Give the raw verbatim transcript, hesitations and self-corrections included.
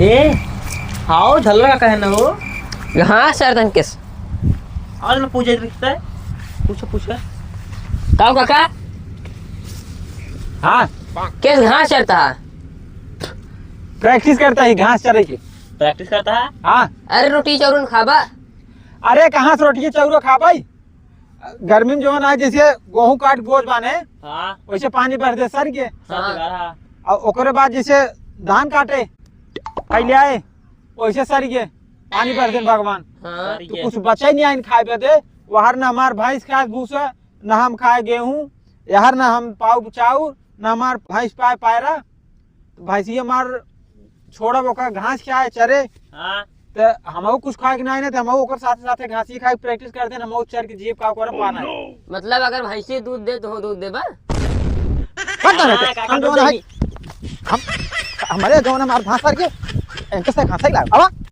ए, हाओ, झल्ला का कहना हो? घास चरतन किस? और ना पूछे रिश्ता है? पूछो, पूछो। काओ काका? हाँ। किस घास चरता है? Practice करता ही घास चरे की। Practice करता है? हाँ। अरे, रोटी चाउर न खाबा? अरे, कहाँ से रोटी चाउर खाबा? गर्मी में जौन है, जैसे गेहूं काट बोझ बाने, हाँ। वैसे पानी बरस दे सर के। हाँ। और ओकरे बाद जैसे धान काटे, पहले आए, वैसे सर के पानी बरस दे भगवान। हाँ। तो कुछ बचे नहीं आइन खाए बदे। वहर ना हमार भैंस खाए भूसा, ना हम खाए गेहूं, यहर ना हम पाऊ चाउर, ना हमार भैंस पाए पैरा। तो भैंसिया हमार छोड़ब, ओकर घास खाए चरे। हाँ। त हमहू कुछ खाए के नाई ना, त हमहू ओकर साथे साथे घास ही खाए के practice करते हैं, हमहू चर के जीव का ओकर पाना है। मतलब अगर भैंसी दूध दे तो हो दूध देबा? पता ना, हाँ, काका हम दूध जौन है, देही। हम, हमारे जौन हमार घास चर के, इनके से घास ही लाओ। अब